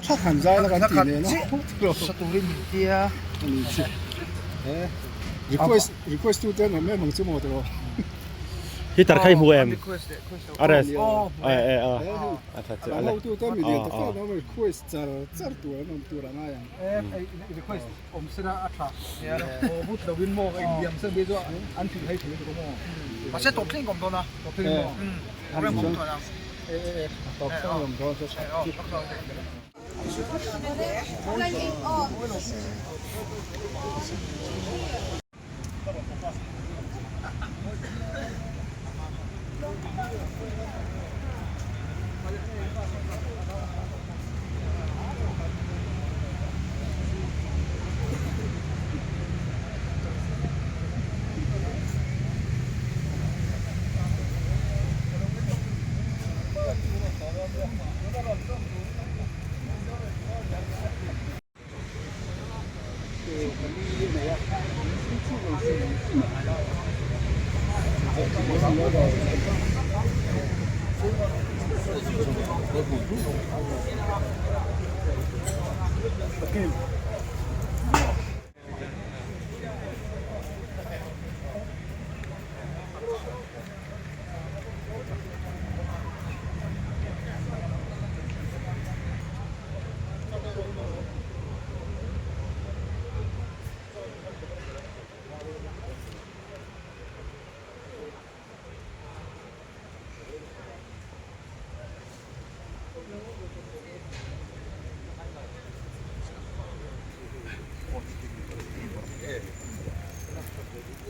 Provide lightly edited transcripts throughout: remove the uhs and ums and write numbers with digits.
thak han zai la kan tih nen a sa turin min tia ani chu e request request tu te an awm em ang chu maw tiraw Heater kha i hmu em RS e e a a tha chu ale hotu te mi lian tak tak an awm request char char tur an awm tur a ngai ang request awm sela a tha aw but lo in maw in liam sen te chu an thil hei thei lutuk a maw mahse tawp thleng ka awm dawn a tawp thleng maw rem awm tawh ang e e e tawp thleng awm dawn chu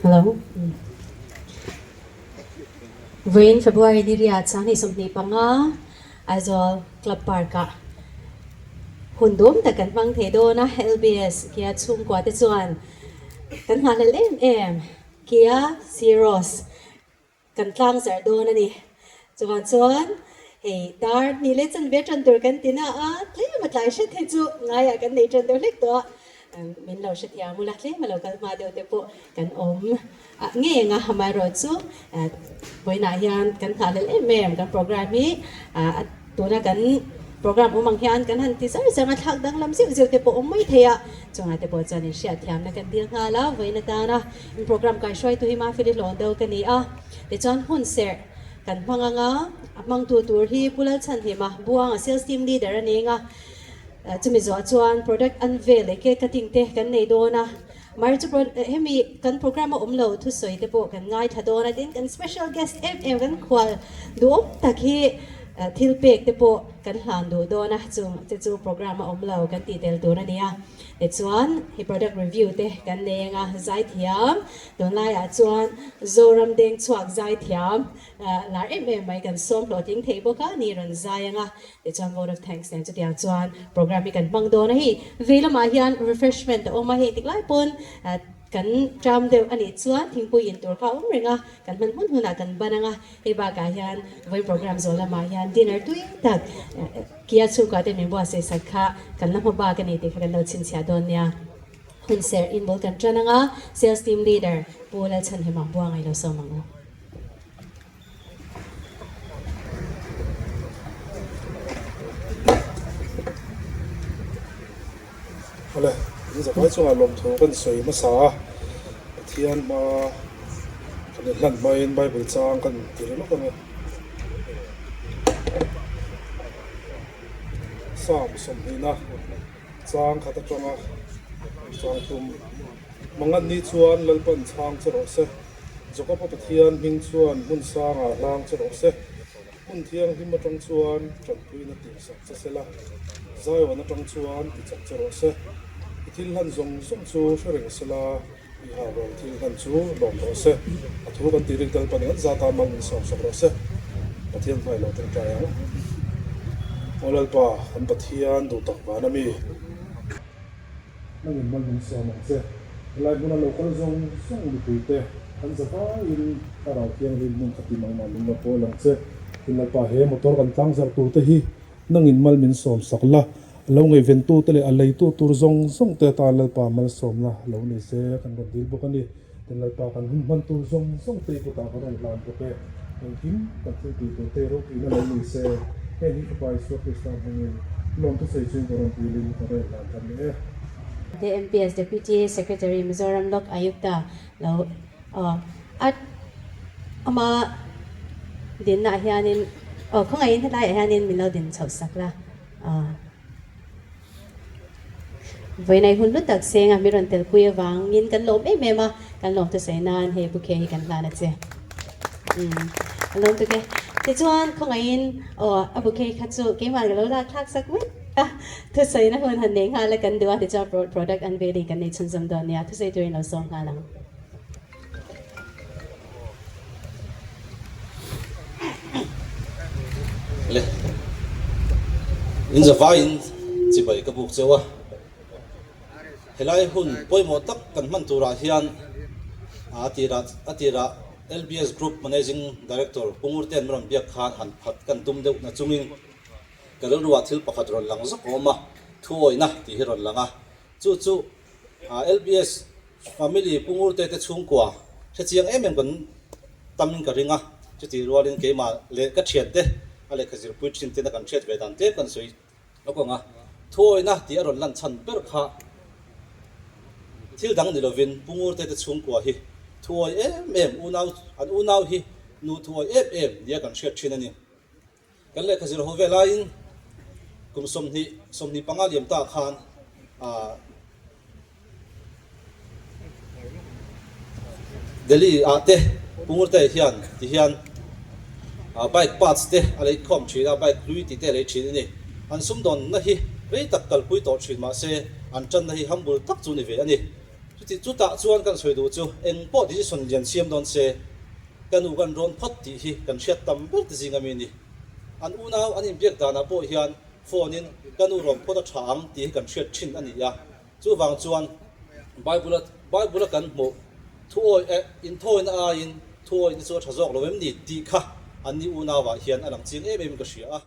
Hello. Vawiin February ni riat sanghnih 25 Aizawl Club Park-ah hun dawm tak kan hmang thei dawn a, LBS Kia chhungkua te chuan kan nghahhlelh em em Kia Syros kan tlang zarh dawn a ni. Chuvang chuan hei dar hnih leh chanve tan tur kan ti na a, tlem a tlai hret hi chu ngaiah kan nei tan deuh hlek tawh a, min lo hrethiam ula tlem a lo kal hma deuh te pawh kan awm nge eng a, amaherawhchu vawiinah hian kan nghahhlelh em em kan program hi tuna kan program awm ang hian kan han ti zar zar a, thlak danglam zeuh zeuh te pawh awm mai thei a, chungah te pawh chuan inhriatthiamna kan dil nghal a, vawiin atana in program kaihruaitu hi Mafeli hlawn deuh ka ni a, tichuan hun serh kan hmang ang a, a hmangtu tur hi Pu Lalchhanhima Buanga sales team leader a ni ang a, chumi zawh chuan product unveil leh cake cutting te kan nei dawn a, Mar chu hemi kan program a awm lo thusawi te pawh kan ngaithla dawn a, tin kan special guest em em kan khual duhawm tak hi thil pek te pawh kan hlan duh dawn a, chung te chu program a awm lo kan tih tel tur a ni a. Tichuan hei product review te kan nei ang a, zaithiam tunlaiah chuan Zoram Dengchhuak zaithiam lar em em mai kan sawm hlawhtling thei bawk a ni rawn zai ang a. Tichuan vote of thanks nen chutiang chuan program hi kan hmang dawn a hei vei lamah hian refreshment a awm a hei tik lai pawn kan tram deuh a nih chuan thingpui in tur kha a awm reng a kan hman hmun hunah kan ban ang a hei bakah hian vawiin program zawh lamah hian dinner tui tak Kia chhungkua te min buatsaih sak kha kan la hma bak a ni tih kha kan lo chhinchhiah dawn nia. Hun serh in bul kan tan ang a sales team leader Pu Lalchhanhima Buangai lo sawm ang u. Awle, in zavai chungah lawmthu kan sawi hmasa a, Pathian hma kan inhlan hmain Bible chang kan ti ri lawk ang e. Psalm sawmhnihna chang khat atanga chang thum Mangan ni chuan Lalpan chhang che rawh se. Jakob-a Pathian hming chuan hmun sangah hlang che rawh se. Hmun thianghlim atang chuan tanpuina tihsak che se la, Zion atang chuan tichak che rawh se. I thil hlan zawng zawng chu hre reng se la, i hahrawl thil hlan chu lawm rawh se. A thu kan tih rik dal pahnih an zata mal min sawmsak rawh se. Pathian hmai lo tawngtai ang. Aw Lalpa, kan Pathian duhtak van a mi. Nangin mal min sawm ang che. Helai hmuna lo kal zawng zawng mipuite an za vaiin Thlarau Thianghlim hmun khat in nangmah min lo pawl ang che. Tin Lalpa he motor kan tlang zarh tur te hi nangin mal min sawm sak la, a lo ngaihven tu te leh a lei tu tur zawng zawng te atan Lalpa malsawmna lo ni se kan rawn dil bawk a ni. Tin Lalpa kan hun hman tur zawng zawng te i kutah kan rawn hlan bawk e. Engkim kan thil tih tur te ropuina lo ni se, heng hi Fapa Isua Krista hmangin. Lawmthu sawi chungin ka rawn puilin ka rawn hlan ta leh e. The MPS Deputy Secretary Mizoram Lok Ayukta lo a ama dinna ah hianin aw khawngaihin helaiah hianin min lo din chhoh sak la vawiinai hun hlu tak senga min rawn telpui avangin kan lawm em em a kan lawm thusawi nan hei bouquet hi kan hlan a che kan lawm tuk e tichuan khawngaihin aw a bouquet kha chu keimah ka lo lak thlak sak mai a thusawina hun han nei nghal a kan duh a tichuan product unveiling kan nei chhunzawm dawn nia thusawi turin lo sawm nghal ang. Le in zavaiin chibai ka buk cheu a, helai hun pawimawh tak kan hman turah hian a tirah a tirah LBS Group Managing Director Pu Ngurtean min rawn biak khan han phat kan tum deuh na chungin ka rilruah thil pakhat rawn lang zawk a awm a, thuawihna tih hi rawn lang a, chu chu LBS Family Pu Ngurte te chhungkua hrechiang em em kan tamin ka ring a, chutih rualin keimah leh ka thiante a lehkha zirpui thin tena kan hriat ve dan tlem kan sawi lawk ang a. Thuawina tih a rawn lan chhan ber kha thil dang ni lovin Pu Ngurte te chhungkua hi thuawi em em unau an unau hi nu thuawi em em nia kan hriat thin a ni. Kan lehkha zir ho ve laiin kum 20 25 liam ta khan ah Delhi ah te Pungurte hian ti hian ah bike parts te a lei khawm thin a, bike hlui tih te a lei thin a ni. An sumdawnna hi rei tak kalpui tawh thin mahse an tanna hi hambul tak chu ni ve a ni. Chuti chutah chuan kan sawi duh chu eng pawh decision lian siam dawn se Ka nu kan rawn phawt tih hi kan hriat tam ber te zing ami ni. An unau an inbiak danah pawh hian phone in ka nu rawn phawt a tha ang tih hi kan hriat thin a ni a. Chuvang chuan Bible a Bible a kan hmuh thuawi eh inthawina aiin thuawina chu a tha zawk lo em ni tih kha an ni unauah hian a lang chiang em em in ka hria a.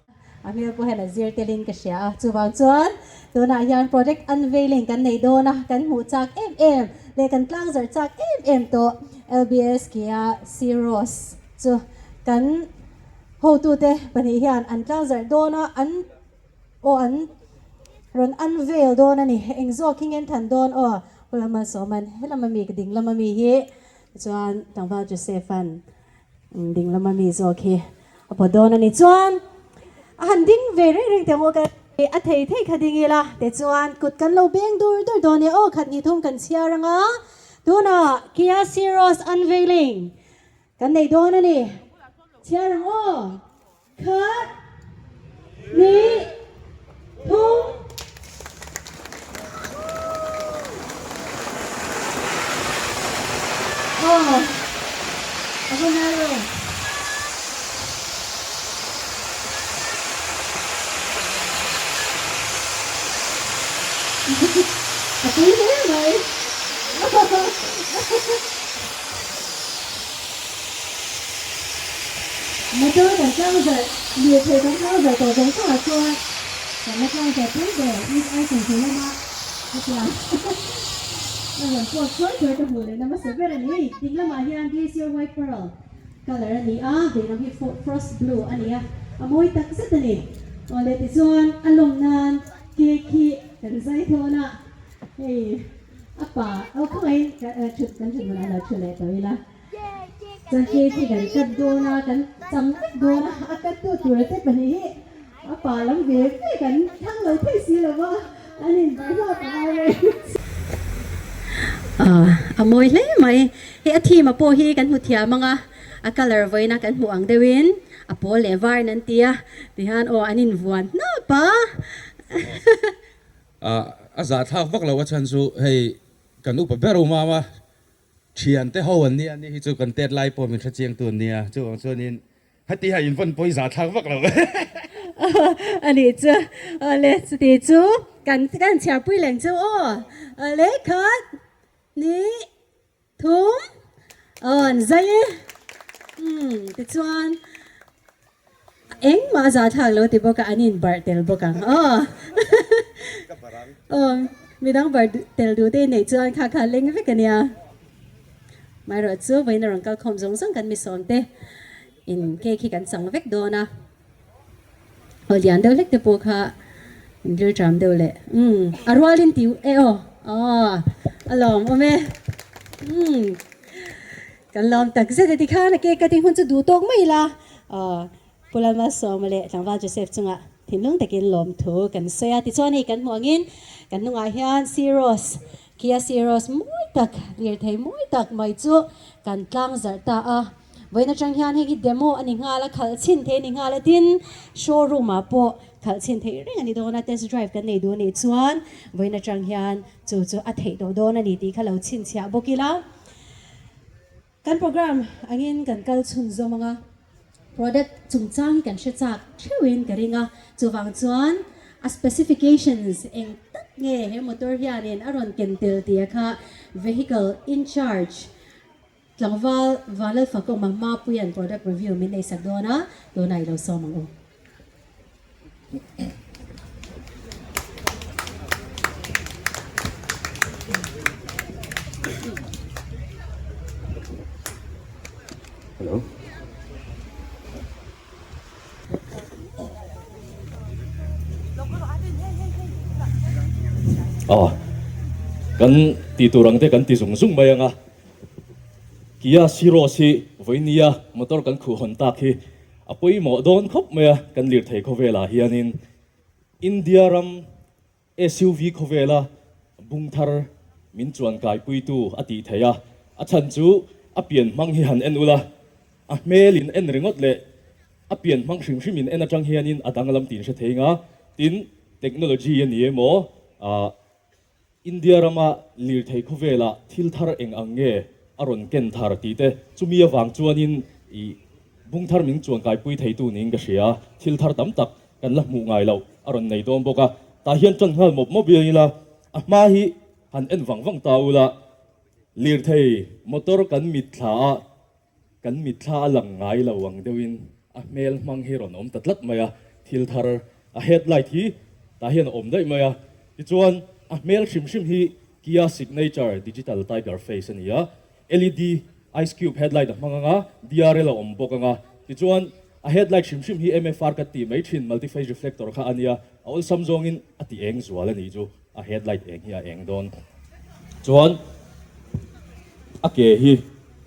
A hmel pawh hian a zir telin ka hria a, chuvang chuan tunah hian project unveiling kan nei dawn a, kan hmuh chak em em leh kan tlang zarh chak em em tawh LBS Kia Syros chu kan hotute pahnih hian an tlang zarh dawn a, an aw an rawn unveil dawn a ni, eng zawk hi nge an than dawn aw Pu Lalmalsawman helam ami ka ding lam ami hi chuan tlangval Joseph-a'n Ding lama mi zawk hi a pawt dawn a ni. Chuan a han ding ve reng reng teh maw ka a thei thei kha ding ila tichuan kut kan lo beng dur dur dawn nia aw khat ni thum kan chhiar anga tunah Kia Syros unveiling kan nei dawn a ni. Chhiar ang aw. Khat ni thum. Aw a va ngai lo. A pui hle mai. Motor kan tlang zarh, lirthei kan tlang zarh tawh zawng zawngah chuan kan la tlang zarh pui ber East Icon hnu lama hetiang a rawn post chuai chuai ka hmuh leh na hmasa ber a ni. Ding lamah hian Glacier White Pearl colour a ni a, veilam hi Frost Blue a ni a, a mawi tak zet a ni. Awle tichuan a lawm nan cake hi kan zai thawn a, hei. A pa aw khawngaih in thut kan thut hmunah lo thu leh tawh ila. Chuan cake hi kan cut dawn a, kan cham vek dawn a, a cut tu tur te pahnih hi a pa lam ve ve kan thlang lo thei si lo va, an in bar hlawk a ngai reng. A mawi hle mai, hei a theme a pawh hi kan hmu thiam ang a, a colour vawiin a kan hmuh ang deuhin a pawl leh var in an ti a, tihian aw an invuan hnap a. A zahthlak vak lo a chhan chu hei kan upa ber awm a, thiante ho an nia, ni hi chu kan tet lai pawh min hrechiang tu an nia, chuvang chuanin heti ha in vawn pawh hi zahthlak vak lo. A nih chu, awle chuti chu kan kan chhiarpui leng chu aw, awle khat hnih Thum aw an zai e. Umm tichuan engmah a zah thlak lo ti bawk a an in barh tel bawk ang aw. Aw midang barh tel duh te inneih chuan kha kha leng vek ania. Amaherawh chu vawiin a rawn kal khawm zawng zawng kan misawm te in cake hi kan chang vek dawn a. Aw lian deuh hlek te pawh kha. In rilṭam deuh leh umm a rualin ti e aw aw a lawm awm e umm kan lawm tak zet e tikhan a cake cutting hun chu duh tawk mai ila aw Pu Lalmalsawma leh tlangval Joseph chungah thinlung takin lawmthu kan sawi a tichuan hei kan hmuh angin kan hnungah hian Syros Kia Syros mawi tak lirthei mawi tak mai chu kan tlang zarh ta a. Vawiin atang hian hei hi demo a ni nghal a, khalh chhin thei a ni nghal a, tin showroom ah pawh khalh chhin theih reng a ni dawn a, test drive kan nei duh a nih chuan vawiin atang hian chu chu a theih tawh dawn a ni tih kha lo chhinchhiah bawk ila. Kan program angin kan kal chhunzawm ang a, product chungchang hi kan hre chak theuhin ka ring a, chuvang chuan a specifications eng tak nge he motor hianin a rawn ken tel tih a kha vehicle in charge Tlangval Vanlalfakawma Mapuia'n product review min neihsak dawn a, tunah i lo sawm ang u. Hello. Aw, kan ti tur ang te kan ti zung zung mai ang a. Kia Syros hi vawinia motor kan khuh hawn tak hi a pawimawh dawn khawp mai a, kan lirthei khawvelah hianin India ram SUV khawvela bung thar min chuan kaipuitu a tih theih a, a chhan chu a pian hmang hi han en ula, a hmel in en ringawt leh a pian hmang hrim hrim in en atang hianin a danglam tih in hre thei nga, tin technology a ni emaw ah. India rama lirthei khawvelah thil thar eng ang nge a rawn ken thar tih te, chumi avang chuanin i bung thar min chuan kaipui theitu niin ka hria. Thil thar tam tak kan la hmuh ngai loh a rawn nei dawn bawk a. Tah hian tan nghal mawp mawp biang ila, a hma hi han en vang vang ta ula, lirthei motor kan mitthla a, Kan mitthla a lang ngai lo ang deuhin a hmel hmang hi rawn awm ta tlat mai a, thil thar a headlight hi tah hian a awm daih mai a. Tichuan a hmel hrim hrim hi Kia Signature Digital Tiger Face a ni a, LED Ice Cube headlight a hmang ang a, DRL a awm bawk ang a. Tichuan a headlight hrim hrim hi MFR kan tih mai thin multi-phase reflector kha a nia, a awlsam zawngin a ti eng zual a nih chu a headlight eng hi a eng dawn. Chuan a ke hi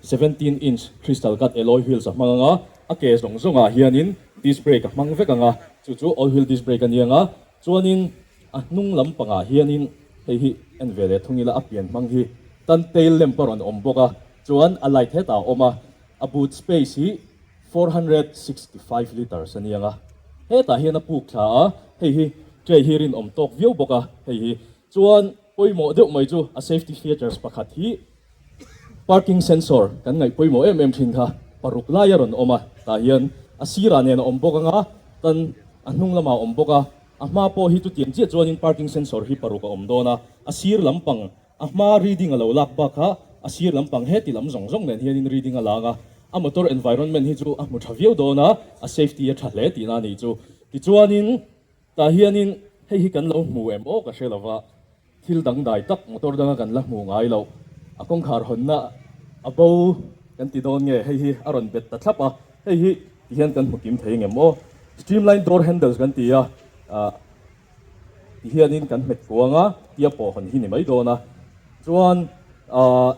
17 inch crystal cut alloy wheels a hmang ang a, a ke zawng zawngah hianin disc brake a hmang vek ang a, chu chu all wheel disc brake a ni ang a, chuanin a hnung lampangah hianin hei hi en ve leh thung ila a pian hmang hi tan tail lamp a rawn awm bawk a, chuan a light hetah a awm a, a boot space hi 465 litres a ni ang a, hetah hian a puk thla a, hei hi tray hi rinawm tawk viau bawk a, hei hi chuan pawimawh deuh mai chu a safety features pakhat hi Parking sensor kan ngaih pawimawh em em thin kha paruk lai a rawn awm a, tah hian a sirah nen a awm bawk ang a, tan a hnung lamah a awm bawk a, a hma pawh hi chutiang chiah chuanin parking sensor hi paruk a awm dawn a, a sir lampang a hma reading a lo lak bak kha a sir lampang heti lam zawng zawng nen hianin reading a lang a, a motor environment hi chu a hmu tha viau dawn a, a safety a tha hle tihna a nih chu. Tichuanin tah hianin hei hi kan lo hmu em aw ka hre lova. Thil dangdai tak motor danga kan la hmu ngai loh, a kawngkhar hawnna a bo kan ti dawn nge hei hi a rawn bet ta thlap a, hei hi ti hian kan hmu kim thei ngem aw. Streamline door handles kan ti a, ah ti hianin kan hmet kuang a, tia pawh hawn hi ni mai dawn a, chuan ah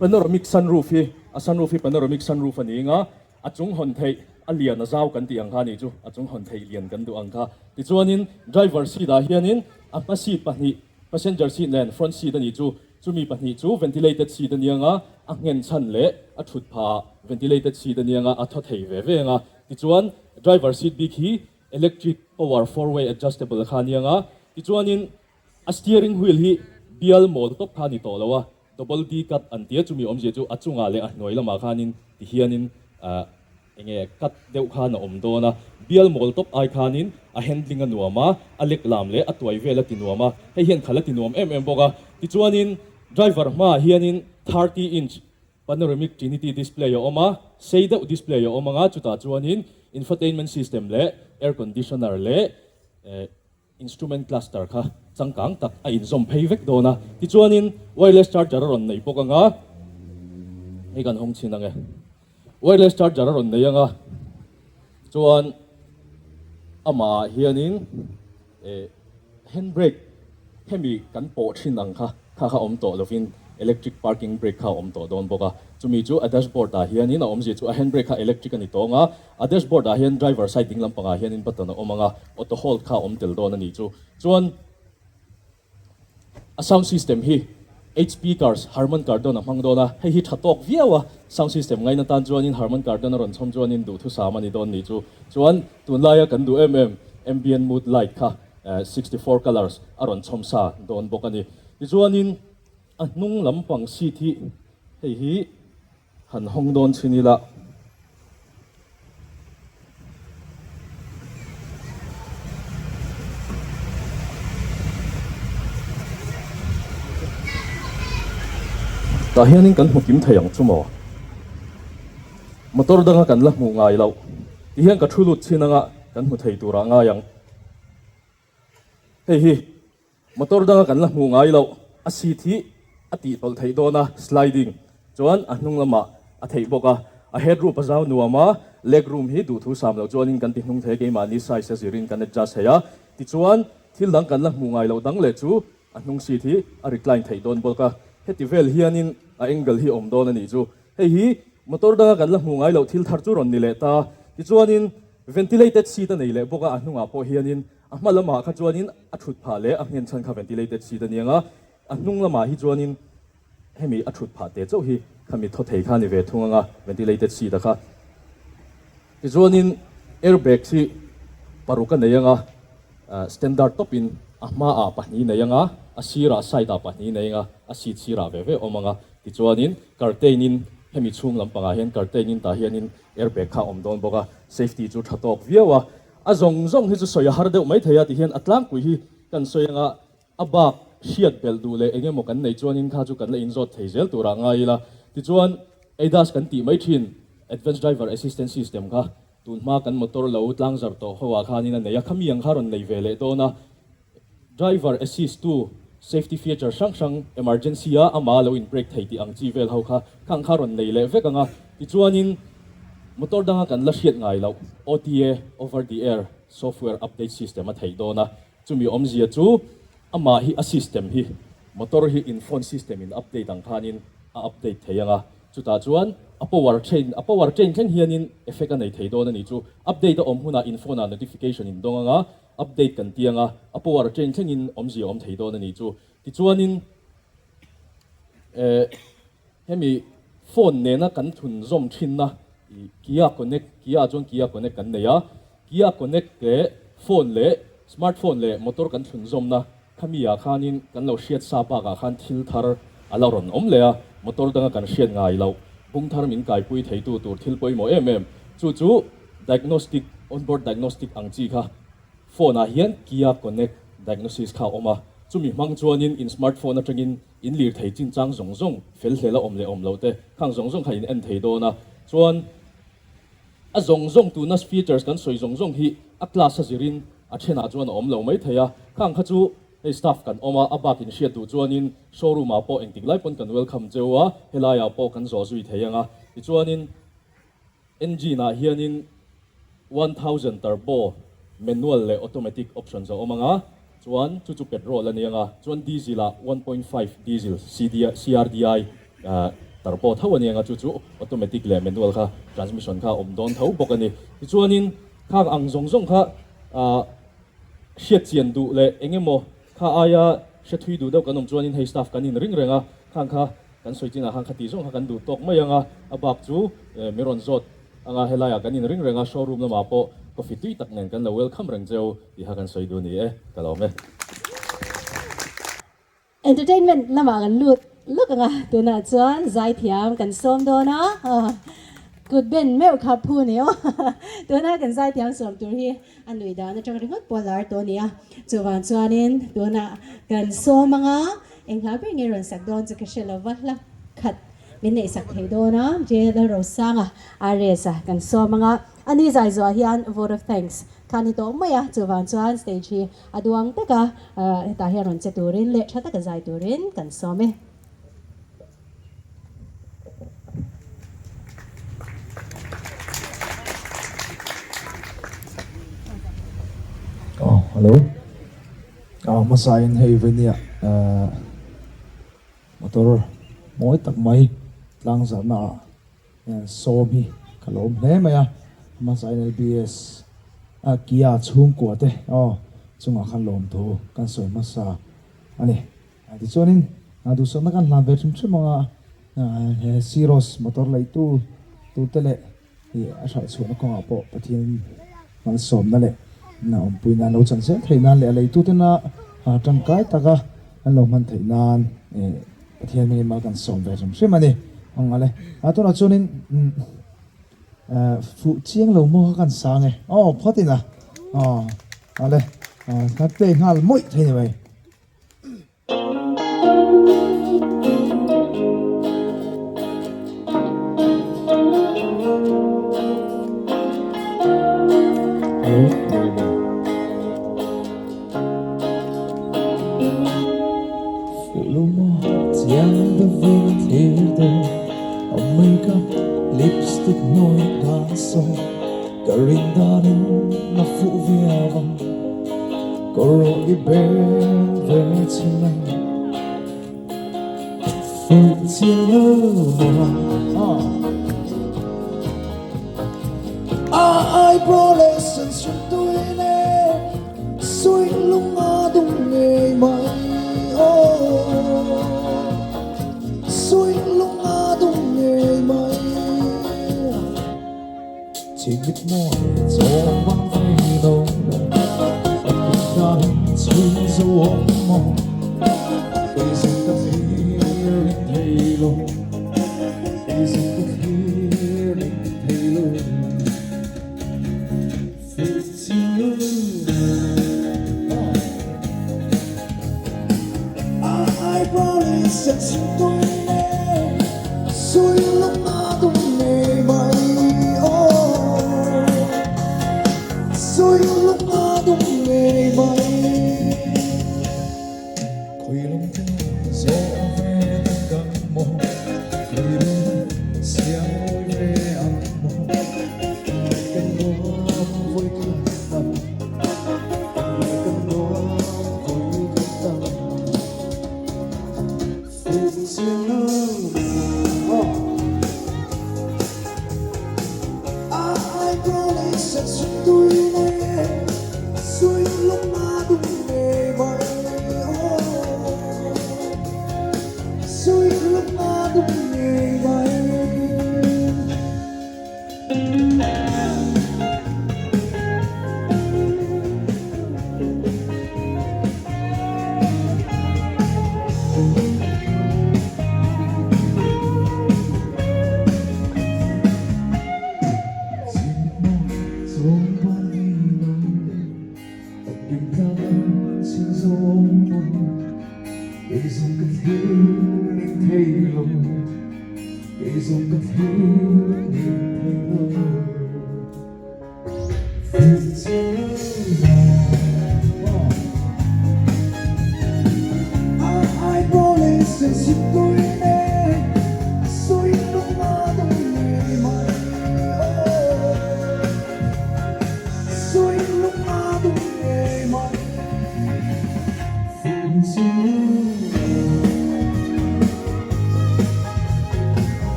panoramic sunroof hi a sunroof hi panoramic sunroof a ni anga, A chung hawn theih a lian a zau kan tih ang kha a nih chu, a chung hawn theih lian kan duh ang kha. Tichuanin driver seat ah hianin a hma seat pahnih, passenger seat nen front seat a nih chu, chumi pahnih chu ventilated seat a ni ang a, a nghen chhan leh a thut phah ah ventilated seat a ni ang a, a thaw thei ve ve ang a. Tichuan driver seat bik hi electric power four way adjustable kha a ni ang a. Tichuanin a steering wheel hi bial mawl tawp kha a ni tawh lo a, Double D cut an tia chumi awmzia chu a chungah leh a hnuai lamah khanin ti hianin ahh enge cut deuh khan a awm dawn a, bial mawl tawp ai khanin a handling a nuam a, a lek lam leh a tuai vel a ti nuam a, hei hian khal a ti nuam em em bawk a. Tichuanin driver hmaah hianin 30 inch panoramic trinity display a awm a, sei deuh display a awm ang a, chutah chuanin infotainment system leh air conditioner leh eh Instrument cluster kha changkang tak a inzawm phei vek dawn a, tichuanin wireless charger a rawn nei bawk ang a, hei kan hawng chhin ang e, wireless charger a rawn nei ang a, chuan. Amah ah hianin eh hand brake hemi kan pawh thin ang kha kha kha awm tawh lovin electric parking brake kha a awm tawh dawn bawk a. Chumi chu a dashboard ah hianin a awmzia chu a hand brake kha electric a ni tawng a, a dashboard ah hian driver side ding lampangah hianin button a awm ang a, auto hold kha a awm tel dawn a nih chu. Chuan. A sound system hi 8 speakers Harman Kardon a hmang dawn a, hei hi tha tawk viau a, sound system ngaina tan chuanin Harman Kardon a rawn chhawm chuanin duhthusam a ni dawn nih chu. Chuan tunlaia kan duh em em ambient mood light kha 64 colours a rawn chhawm sa dawn bawk a ni. Tichuanin a hnung lampang seat hi hei hi Han hawng dawn chhin ila. Tah hianin kan hmu kim thei ang chu maw? Motor danga kan la hmuh ngai loh. Tihian ka thu lut chhin anga kan hmu thei turah ngai ang. Hei hi motor danga kan la hmuh ngai loh a seat hi a tih tawlh theih dawn a, sliding chuan a hnung lamah a theih bawk a, a head room a zau nuam a, leg room hi duhthu sam loh chuanin kan ti hnung thei a, keimahni size a zirin kan adjust thei a, tichuan thil dang kan la hmuh ngai loh dang leh chu a hnung seat hi a recline theih dawn bawk a, heti vel hianin a angle hi a awm dawn a nih chu. Hei hi motor danga kan la hmuh ngai loh thil thar chu rawn ni leh ta, tichuanin ventilated seat a nei leh bawk a, a hnungah pawh hianin A hma lamah kha chuanin a thut phah leh a nghen chhan kha ventilated seat a ni ang a, a hnung lamah hi chuanin hemi a thut phah teh chauh hi khami thaw thei kha a ni ve thung ang a, ventilated seat a kha. Tichuanin airbag hi paruk a nei ang a, standard tawpin a hmaah pahnih nei ang a, a sirah side ah pahnih nei ang a, a seat sirah ve ve awm ang a. Tichuanin curtain in hemi chhung lampangah hian curtain in tah hianin airbag kha a awm dawn bawk a, safety chu tha tawk viau a. A zawng zawng hi chu sawi a har deuh mai thei a tihian a tlangpui hi kan sawi anga a bak hriat belh duh leh eng emaw kan nei chuanin kha chu kan la inzawt thei zel turah ngai ila. Tichuan ADAS kan tih mai thin Advanced Driver Assistance System kha tun hma kan motor lo tlangzar tawh ho ah khanin a nei a, khami ang kha rawn nei ve leh dawn a. Driver assist tu safety feature hrang hrang emergency a ama lo in brake thei tih ang chi vel ho kha khang kha rawn nei leh vek ang a, tichuanin motor danga kan la hriat ngai loh OTA, over the air, software update system a theih dawn a, chumi awmzia chu amah hi a system hi motor hi in phone system in update ang khanin a update thei ang a, chutah chuan a power chain a power chain thleng hianin effect a nei thei dawn a ni chu update a awm hunah in phone ah notification in dawng ang a, Update kan ti anga, a power chain thlengin awmzia awm thei dawn a nih chu. Tichuanin eh hemi phone nena kan thun zawm thinna i Kia Connect, Kia ah chuan Kia Connect kan nei a, Kia Connect leh phone leh smartphone leh motor kan thlun zawmna khami ah khanin kan lo hriat sa bakah khan thil thar a la rawn awm leh a, motor danga kan hriat ngai loh bung thar min kaipui theitu tur thil pawimawh em em chu chu Diagnostic, Onboard diagnostic ang chi kha phone ah hian Kia Connect diagnosis kha a awm a, chumi hmang chuanin in smartphone atangin in lirthei chinchang zawng zawng fel hlel a awm leh awm loh te khang zawng zawng kha in en thei dawn a, chuan a zawng zawng tuna features kan sawi zawng zawng hi a class a zirin a thenah chuan a awm lo mai thei a, khang kha chu hei staff kan awm a, a bak in hriat duh chuanin showroom ah pawh engtik lai pawn kan welcome cheu a, helai ah pawh kan zawh zui thei ang a, tichuanin. Engine ah hianin 1000 turbo manual leh automatic options a awm ang a, chuan chu chu petrol a ni ang a, chuan diesel ah 1.5 diesel CRDI turbo tho a ni ang a, chu chu automatic leh manual kha transmission kha a awm dawn tho bawk a ni. Tichuanin khang ang zawng zawng kha hriat chian duh leh eng emaw kha aia hre thui duh deuh kan awm chuanin hei staff kan inring reng a, khang kha Kan sawi chinah khan khati zawng kha kan duh tawk mai ang a, a bak chu mi rawn zawt ang a, helaiah kan inring reng a, showroom lamah pawh coffee tui tak nen kan lo welcome reng cheu tih kha kan sawi duh a ni e, ka lawm e. Entertainment lamah kan lut lawk ang a, tunah chuan zaithiam kan sawm dawn a, kut ben meuh kha phu ni aw, tuna kan zaithiam sawm tur hi a nui dan atang ringawt pawh a lar tawh a ni a, chuvang chuanin tunah kan sawm ang a. Eng hla ber nge rawn sak dawn chu ka hre lo va, hla khat min neih sak thei dawn a, J Lalrosanga RS a kan sawm ang a, a ni zai zuah hian vote of thanks kha a ni tawh mai a, chuvang chuan stage hi a duang tak a, hetah hian rawn che turin leh tha taka zai turin kan sawm e. Hello. A hmasa in hei venia motor mawi tak mai tlang zarhna ah hian sawm hi ka lo awm hle mai a hmasa in LBS a Kia chhungkua te aw chungah khan lawm thu kan sawi hmasa a ni tichuanin duhsakna kan hlan ve hrim hrim ang a he Syros motor leitu turte leh Ih a hralh chhuahna kawngah pawh Pathian malsawmna leh na awmpuina an lo chan zel theih nan leh a leitutena tangkai taka an lo hman theih nan ih Pathian hmingin mal kan sawm ve hrim hrim a ni. Ang ale. A tunah chuanin fuh chiang lo maw kha kan sang e. Aw phawt ina. Aw ale. Kan play nghal mawih thei ni mai.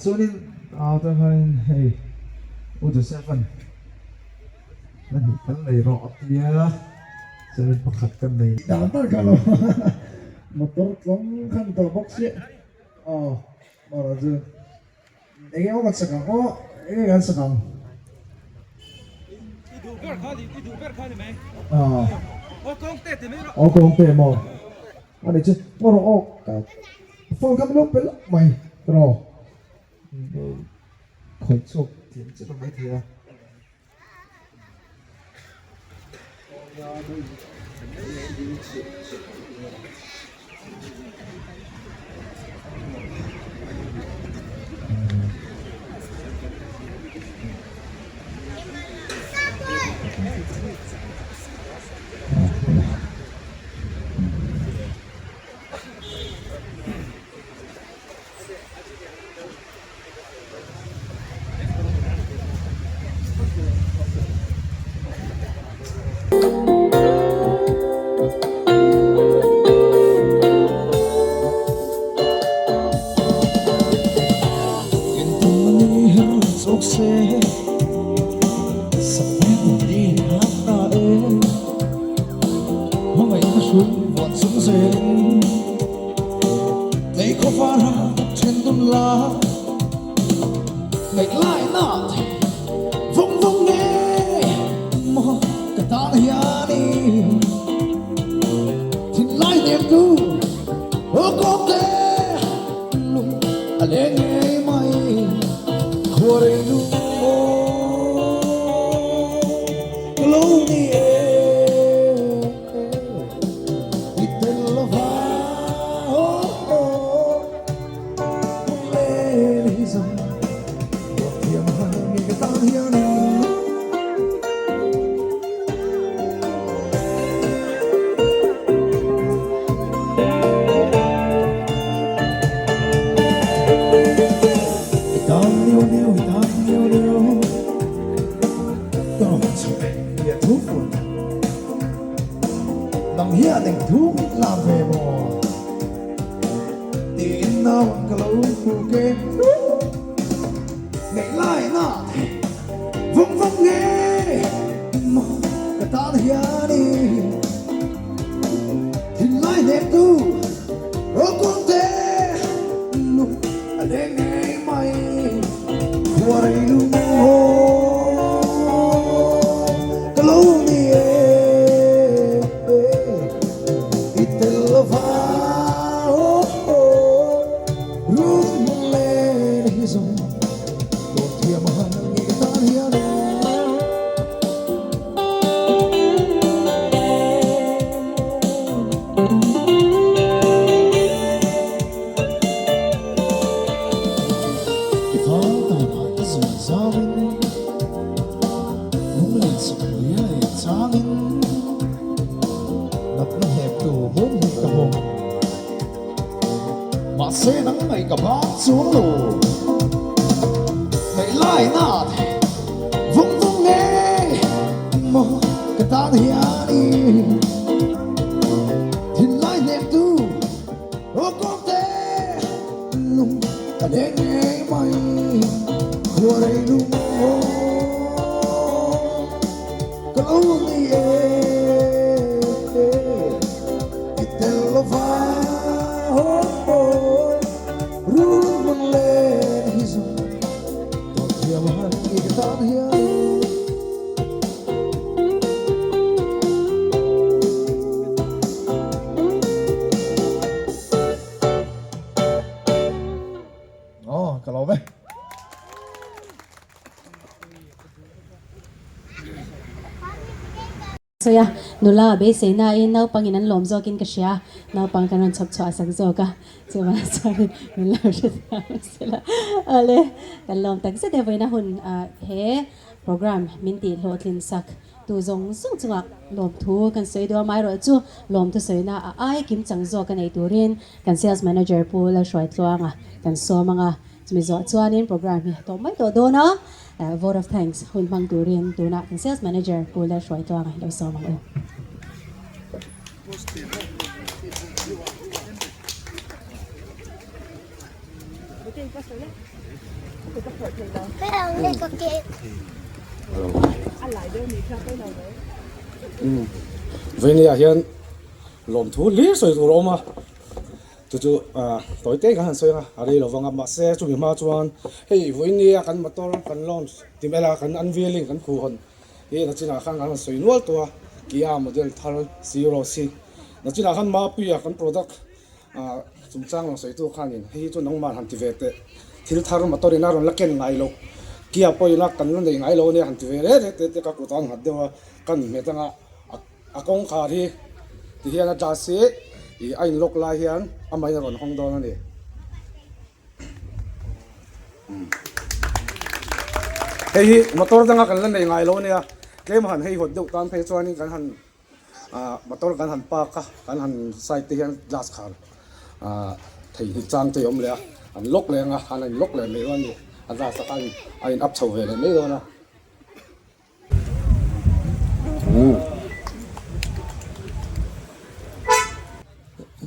Chuanin tah khanin hei U Joseph-a'n a hnih kan nei rawh a tia chuanin pakhat kan nei dan dan kha lo motor tlawng khan tawh bawk chiah aw mara chu eng emaw kan sak ang aw eng nge kan sak ang aw kawng te maw a ni chu maw aw phone kha min lo pe lawk mai tiraw. Khawih chhuak thiam chiah ta maithei a. bawk se Sakhmel kum din hak ta e Hmangaihna hrui vuan chung zelin Tlei khawvar a then dun la Ngaih lai na thei vawng vawng nge maw ka tan hianin Thinlai hnem tu aw kawngte lung a leng ngei mai Khuarei nu maw ka lo ni e I tel lova Nang hian eng thu mit lam ve maw? Tiin naun ka lo hmu ke Ngaih lai na thei vawng vawng nge maw ka tan hianin Thinlai hnek tu rawkawng te lung a leng ngei mai Khua rei lung maw ka lo ni e. I tel lova rum len hi zawng dawt thiam a han nge ka tan hian I val danah i zui zauin lunglen sakpui a leh changin Natna hneptu hum hi ka hawng. Mahse nang ngaih ka bang chuang lo. Ngaih lai na thei vung vung nge maw ka tan hianin thinlai hneptu aw kawngte lung a leng ngei mai khuarei lung aw. Ka lo ni e, i tel lova run hmun len hi zawng tawn thiam a har i ka tan hian. Aw, ka lo ve. Sawi a, nula a beisei nain naupangin an lawm zawkin ka hria, naupang kan rawn chhawp chhuah sak zawk a, chuvang chuanin min lo hre thiam sela. Awle, kan lawm tak zet e vawiina hun he program min tih hlawhtlin sak tu zawng zawng chungah lawmthu kan sawi duh a, amaherawhchu lawmthu sawina a ai kim chang zawk a nei turin kan sales manager Pu Lalhruaitluanga kan sawm ang a. Chumi zawh chuanin program hi a tawp mai tawh dawn a, vote of thanks hun hmang turin tunah kan sales manager Pu Lalhruaitluanga hi lo sawm ang u. Veinia hian lawmthu hlir sawi tur a awm a. Chu chu tawi te kan han sawi a, a rei lo vang a, mahse chumi hma chuan hei vawinia kan motor kan launch ti mai la kan unveiling kan khuh hawn hi nachinah khan kan han sawi nual tawh a, Kia model thar Syros hi nachinah khan Mapuia kan product chungchang rawn sawitu khanin hei hi chu nangmah han ti ve teh thil thar motor in a rawn la ken ngai loh Kia pawhin a kan la nei ngai lo ania han ti ve reh reh teh te ka kut a an nghat deuh a kan hmet anga A kawngkhar hi ti hian a glass hi ih a in lock lai hian amahin a rawn hawng dawn a ni. Hei hi motor danga kan la nei ngai lo ania tlem han hei hawt deuh tan phei chuanin kan han ah motor kan han park a kan han side te hian glass khar ah thei hi chang te a awm leh a an lock leh ang a an in lock leh mai dawn a ni a glass a khan a in up chho ve leh mai dawn a.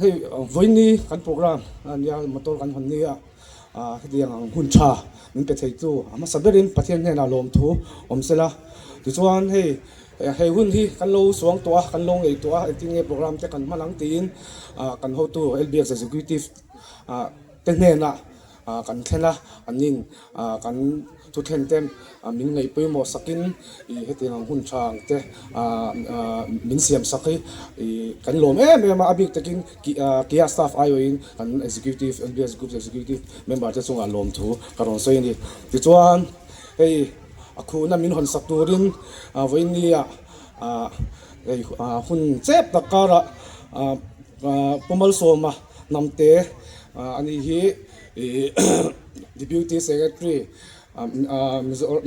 Hei vawiini kan program a nia motor kan hawn nia. Hetiang ang hun tha min pe theitu a hmasa berin Pathian hnenah lawmthu awm sela. Tichuan hei he hun hi kan lo suang tawh a, kan lo ngei tawh a, engtin nge program te kan hman ang tiin kan hotu LBS Executive te hnenah kan thlen a, an in kan thuthleng te min ngaih pawimawh sakin ih hetiang ang hun tha ang te min siam sak hi ih kan lawm em em a, a bik takin Kia staff aiawhin kan executive LBS group executive member te chungah lawmthu ka rawn sawi a ni. Tichuan hei a khuhna min hawn sak turin vawiin nia hei hun chep tak karah Pu Malsawma Hnamte a ni hi ih Deputy Secretary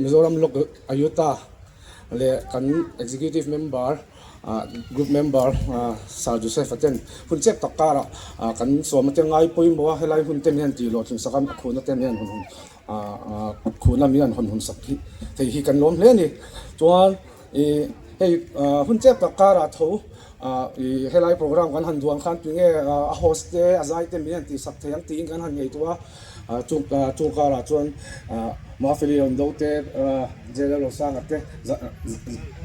Mizoram Lok Ayuta leh kan Executive Member Group Member Sir Joseph-a ten hun chep tak karah kan sawma te ngai pawimawh a, helai hun te hian tih hlawhtling sak a, a khuhna te hian hun hun khuhna min han hawn hun sak hi thei hi kan lawm hle a ni. Chuan ih hei hun chep tak karah tho ih helai program kan han duan khan tunge a host te a zai te min han tih sak thei ang tiin kan han ngaihtuah a, chung chung karah chuan Mafeli rawn do te Jela Rosanga te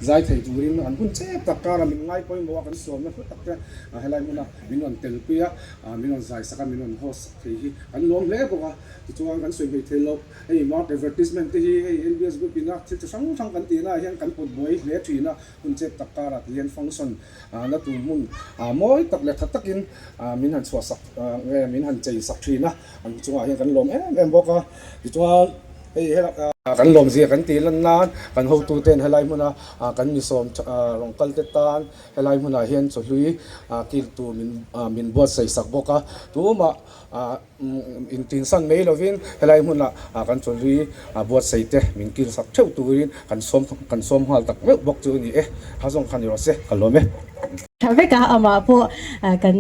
zai thei turin an hun chep tak karah min ngai pawimawh a kan sawmna hlu tak te helai hmuna min rawn telpui a min rawn zai sak a min rawn host sak thei hi kan lawm hle bawk a. Tichuan kan sawi hmei thei lo, hei mark advertisement te hi hei LBS group ina thil chi hrang hrang kan tihna ah hian kan pawt buai hle thin a, hun chet tak karah ti hian function na tur hmun mawi tak leh tha takin min han chhuah sak nge min han chei sak thin a, an chungah hian kan lawm em em bawk a, tichuan hei helai kan lawm zia kan tih lan nan kan hotu ten helai hmuna kan mi sawm rawn kal te tan helai hmunah hian chawhlui kil tur min buatsaih sak bawk a, tumah Intinsan mai lovin helai hmunah kan chawlhi buatsaih te min kil sak theuh turin kan sawm kan sawm nghal tak meuh bawk chu a ni e. Ha zawng kha ni rawh se, ka lawm e. Tha vek a, amah pawh kan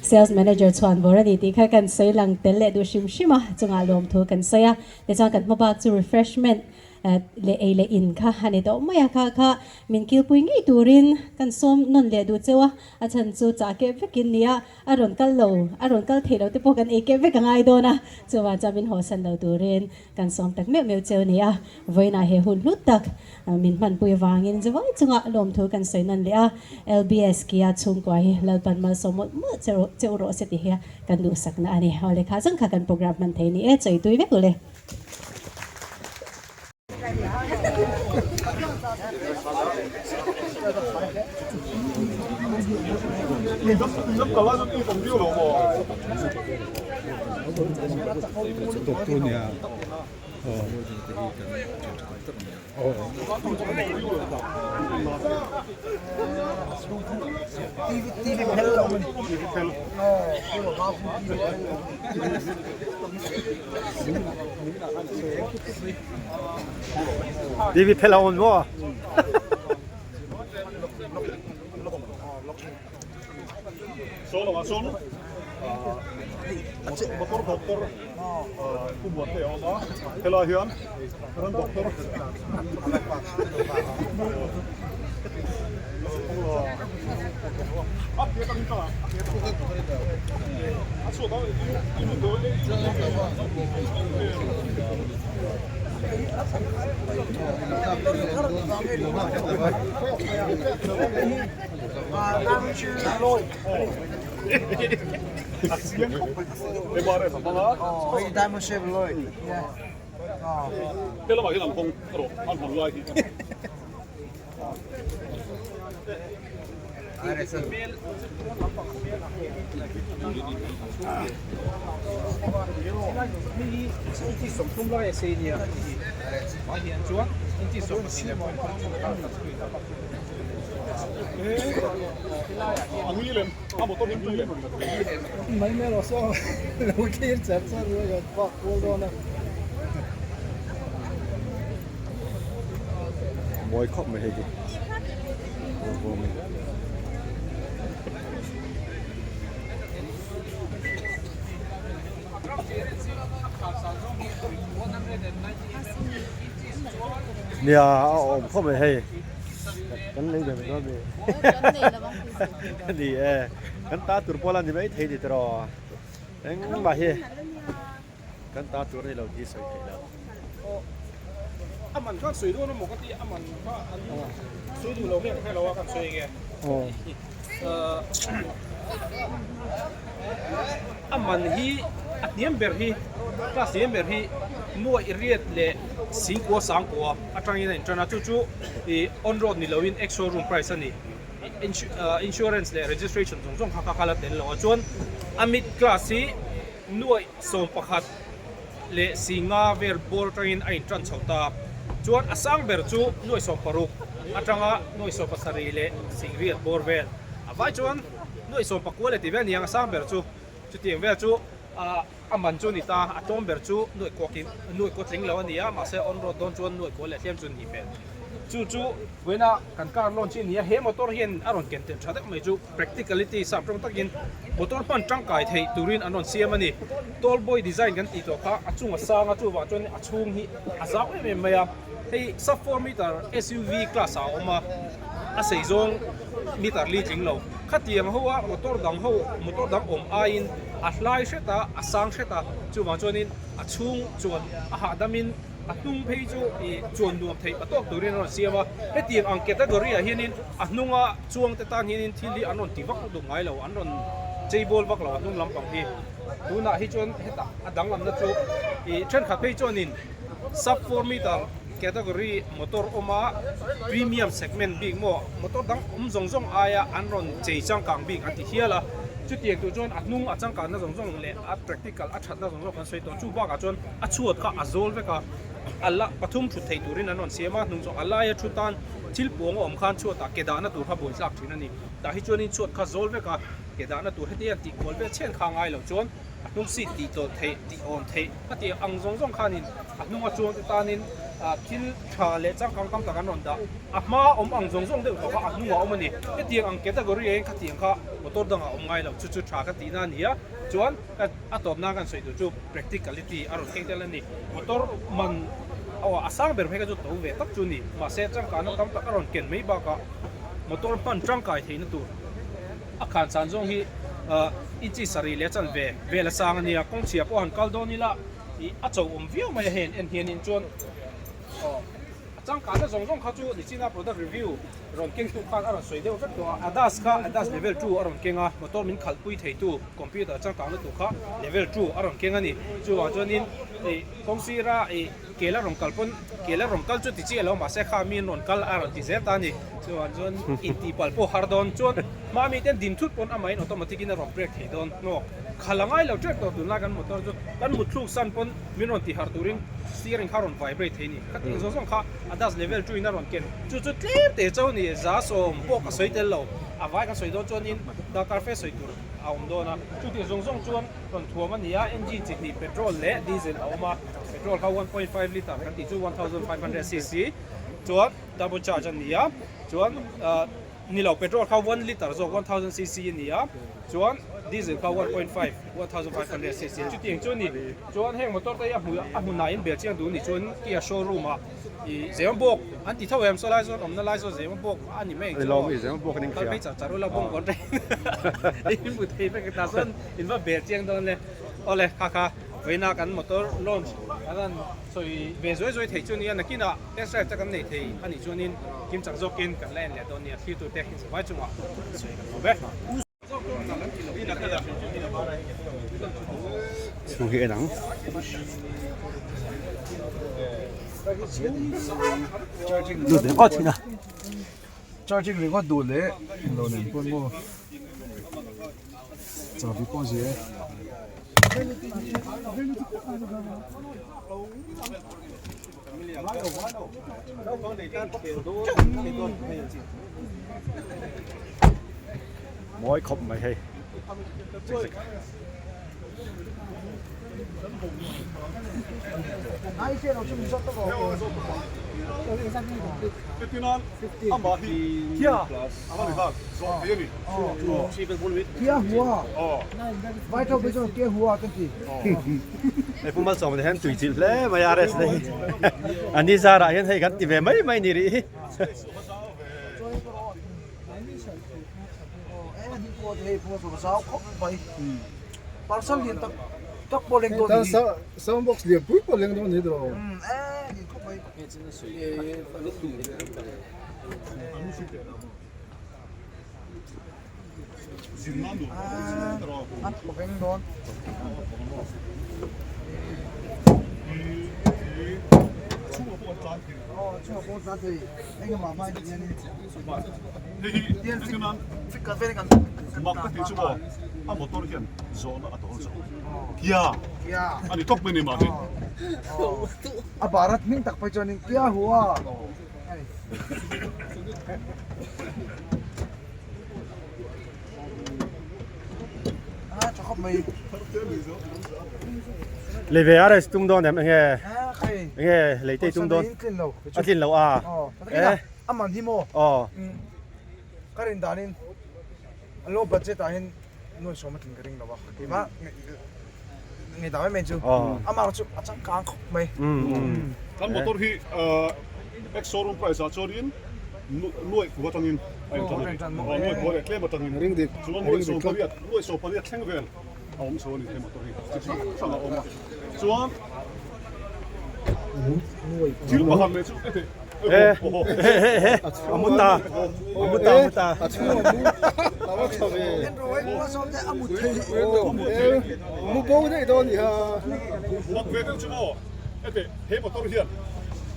Sales Manager chhuan bawr a ni tih kha kan sawi lang tel leh duh hrim hrim a, chungah lawmthu kan sawi a, tichuan kan hmabak chu refreshment leh ei leh in kha a ni tawh mai a, kha kha min kilpui ngei turin kan sawm nawn leh duh cheu a, a chhan chu chah keh vekin nia a rawn kal lo, a rawn kal theih lo te pawh kan ei keh vek a ngai dawn a, chuvang chuan min hawsan lo turin kan sawm tak meuh meuh cheu nia, vawiinah he hun hlut tak min hmanpui avangin zawai chunga lawmthu kan sawi nawn leh a, LBS Kia chhungkua hi Lalpan malsawm mawlh mawlh cheu rawh se tih hi kan duhsakna a ni. Aw lehkha zawng kha kan program hman thei ni e, chawi tui vek ule. TV phel a on maw? Motor doctor Pu Muante a awm a, helai hian ran doctor Mawi khawp mai hei hi bawm a ni. Nia a awm khawp mai hei kan lei ve mai dawn mi ni e kan ta tur pawh la ni mai thei ni tiraw engmah hi. Kan ta tur a ni lo tih sawi theih lo. A man khan sawi dawn emaw ka ti a man kha an sawi duh lo nge ka hre lo a kan sawi enge. A man hi a hniam ber hi class hniam ber hi nuaih riat leh singkua sangkua atangin a intan a chu chu ih on road ni loin ex showroom price a ni. Insurance leh registration zawng zawng kha kha kha la tel lo a chuan a mid class hi nuaih 11 leh singa vel bawr atangin a intan chho ta. Chuan a sang ber chu nuaih 16 atanga nuaih 17 leh singriat bawr vel. A vai chuan nuaih 19 leh tih vel aniang a sang ber chu. Chutiang vel chu a man chu a ni ta. A tlawm ber chu nuaih kuakin nuaih kua tling lo a ni a, mahse on road dawn chuan nuaih kua leh hliam chu a nih hmel. Chu chu vawiina kan car launch hi a ni a, he motor hian a rawn ken tel tha deuh mai chu. Practicality sap tawng takin motor hman tangkai theih turin an rawn siam a ni. Tall boy design kan tih tawh kha a chung a sang a, chuvang chuan a chhung hi a zau em em mai a. Hei sub 4 meter SUV class ah a awm a, a sei zawng meter li tling lo. Khatiang ho a motor dang ho motor dang awm aiin a hlai hret a, a sang hret a, chuvang chuanin a chhung chuan a hahdamin A hnung phei chu ih chuan nuam theih pa tawk turin a rawn siam a, hetiang ang category ah hianin a hnunga chuang te tan hianin thil hi an rawn ti vak duh ngai lo, an rawn chei bawl vak lo a hnung lampang hi. Tunah hi chuan hetah a danglamna chu ih thenkhat phei chuanin sub 4 meter category motor awma premium segment bik maw motor dang awm zawng zawng aia an rawn chei changkang bik an ti hial a, chutiang tur chuan a hnung a changkanna zawng zawng leh a practical a thatna zawng zawng kan sawi tawh chu bakah chuan A chhuat kha a zawl vek a, a la pathum thut theih turin an rawn siam a, hnung zawh a laia thu tan thil puang a awm khan chhuatah ke dahna tur kha buaithlak thin a ni. Tah hi chuanin chhuat kha zawl vek a, ke dahna tur heti hian tih kual vel chhen kha a ngai lo chuan a hnung seat tih tawlh theih, tih awn theih a tih ang zawng zawng khanin a hnunga chuang te tanin thil tha leh changkang tam tak an rawn dah. A hma awm ang zawng zawng deuh tawh kha a hnungah a awm a ni. Hetiang ang category ah hian khatiang kha motor dangah a awm ngai lo, chu chu tha ka tihna a ni a, chuan A tawpna kan sawi tur chu practicality a rawn keng tel a ni. Motor man aw a sang ber phei kha chu to ve tak chu a ni. Mahse changkanna tam tak a rawn ken mai bakah motor hman tangkai theihna tur a khan san zawng hi inchi sarih leh chanve vel a sang a nia. Kawng chhia pawh han kal dawn ila ih a cho awm viau mai a hei an en hianin chuan aw a changkanna zawng zawng kha chu nichina product review Rawn kengtu khan a rawn sawi deuh vek tawh a, ADAS kha ADAS level 2 a rawn keng a, motor min khalhpui theitu computer changkang lutuk kha level 2 a rawn keng a ni. Chuvang chuanin ih kawng sira ih kel a rawn kal pawn kel a rawn kal chu ti chiah lo mahse kha miin rawn kal a rawn ti zel ta a ni. Chuvang chuan intihpalh pawh har dawn chuan hma miten din thut pawn amahin automatic in a rawn brake thei dawn hnawk. Khalh a ngai lo tep tawh tunlai kan motor chu kan mutthluk san pawn min rawn ti harh turin steering kha a rawn vibrate thei a ni. Khatiang zawng zawng kha ADAS level 2 in a rawn ken. Chu chu tlem te chauh a ni, 70 pawh ka sawi tel lo. A vai kan sawi dawn chuanin darkar fe sawi tur a awm dawn a. Chutiang zawng zawng chuan rawn thuam a ni a, engine chi hnih petrol leh diesel a awm a. Petrol kha 1.5 litre kan tih chu 1500 cc chuan turbo charge a ni a, chuan Ni lo, petrol kha 1 litre zawk 1000 cc a ni a, chuan diesel kha 1.5, 1500 cc. Chutiang chu a ni. Chuan heng motor te hi a hmu a hmunah in bel chiang duh a nih chuan Kia showroom ah ih Zemabawk an ti tho em, saw lai zawn awmna lai zawn Zemabawk a ni mai ang chu aw. Kal phei char char ula bawng kawn reng in hmu thei vek tah chuan in va bel chiang dawn le. Awle kha kha vawiina kan motor launch kan han sawi ve zuai zuai thei chu a nia nakinah Test drive te kan nei thei a nih chuanin kimchang zawkin kan la en leh dawn nia thlir tute insavai chungah sawi kan awm e. Chhung hi en ang. Lut ve ngawt thin a. Charging ringawt duh leh englo nen pawn maw chabi pawh a zia e. Mawi khawp mai hei. Hei Pu Malsawma te hian tui chilh hle mai a RS te hi a ni zarah hian hei kan ti ve mai mai ni rih hi. Tak pawh leng dawn ni. Sound box lian pui pawh leng dawn ni tawh. Eh ni khawp mai. A thaw veng dawn. Mak ka tih chu maw a motor hian zawhna a dawl zo Kia a ni tawp mai ni mahni. A Bharat hming tak phei chuanin Kia hua a ni. A tha khawp mai. Lei ve a res tum dawn em enge enge lei te tum dawn a tlin lo a eh a man hi maw aw ka rin danin a low budget ah hian nuai sawm a tlin ka ring lo a keimah ngei dam em em chu amah chu a changkang khawp mai kan motor hi ex showroom price ah chuanin nuai kua atangin a intan a ni nuai kua leh tlem atangin chuan nuai sawm pariat nuai sawm pariat thleng vel a awm chho a ni he motor hi chi hrang hrang a awm a chuan thil pakhat leh chu heti a mu ta a mu ta a mu ta a chhung a mu a va tha ve mu bo daih dawn ni ha mak ve deuh chu maw heti he motor hian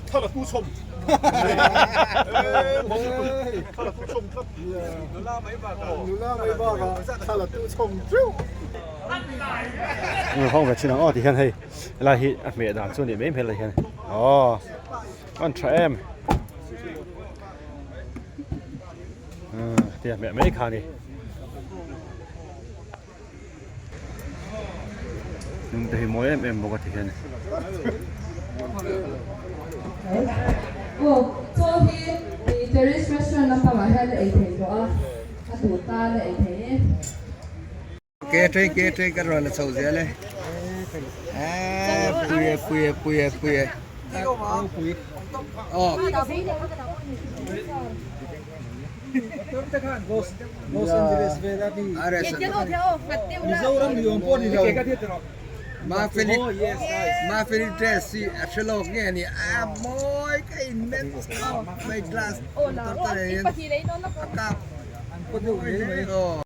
thla la tu chhawm thla la tu chhawm tlat Nula mai bakah thla la tu chhawm teuh. Hawng ve chin ang aw ti hian hei helai hi a hmeh dan chu a nih mai hmel ah hian aw a tha em tia hmeh mai kha a ni hnung te hi mawi em em bawk a ti hian. Aw chaw hi Terrace Restaurant lampangah hian a ei thei tawh a, a duh tan a ei thei e. Ke ṭei ke ṭei ka rawn la chho zel e. Pui e pui e pui e pui e. Aw. Mafeli Mafeli dress hi a hre lawk nge ni a mawi ka in men mai glass tar tar hian a kap aw.